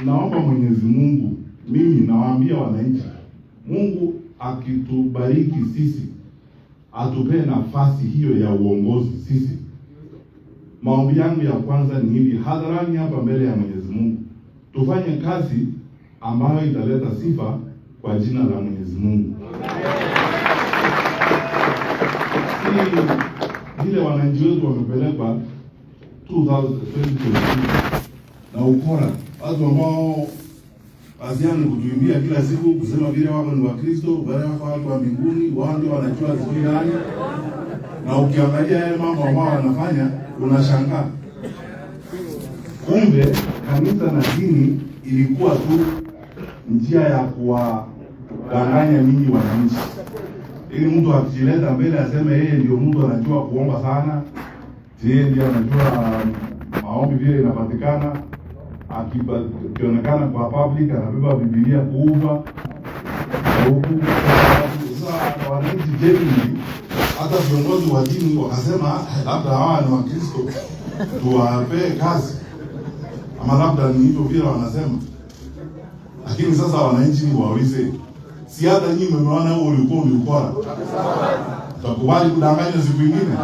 Naomba Mwenyezi Mungu, mimi nawaambia wananchi, Mungu akitubariki sisi, atupee nafasi hiyo ya uongozi sisi. Maombi yangu ya kwanza ni hivi hadharani hapa mbele ya Mwenyezi Mungu, tufanye kazi ambayo italeta sifa kwa jina la Mwenyezi Mungu. Si vile wananchi wetu wamepelekwa 2022 na ukora, watu ambao kazi yao ni kutuimbia kila siku, kusema vile wako ni Wakristo, wale wako watu wa mbinguni, wao ndio wanajua sijui nani, na ukiangalia yale mambo ambao wanafanya unashangaa. Kumbe kanisa na dini ilikuwa tu njia ya kuwadanganya ninyi wananchi, ili mtu akijileta mbele aseme yeye ndio mtu anajua kuomba sana, yeye ndio anajua maombi vile inapatikana. Akionekana kwa public anabeba Biblia kubwa huku. Sasa wananchi genuinely, hata viongozi wa dini wakasema labda hawa ni Wakristo tuwapee kazi, ama labda ni hivyo vile wanasema. Lakini sasa wananchi ni waulize, si hata nyinyi mmeona huo ulikuwa ni ukora? Utakubali kudanganywa siku ingine?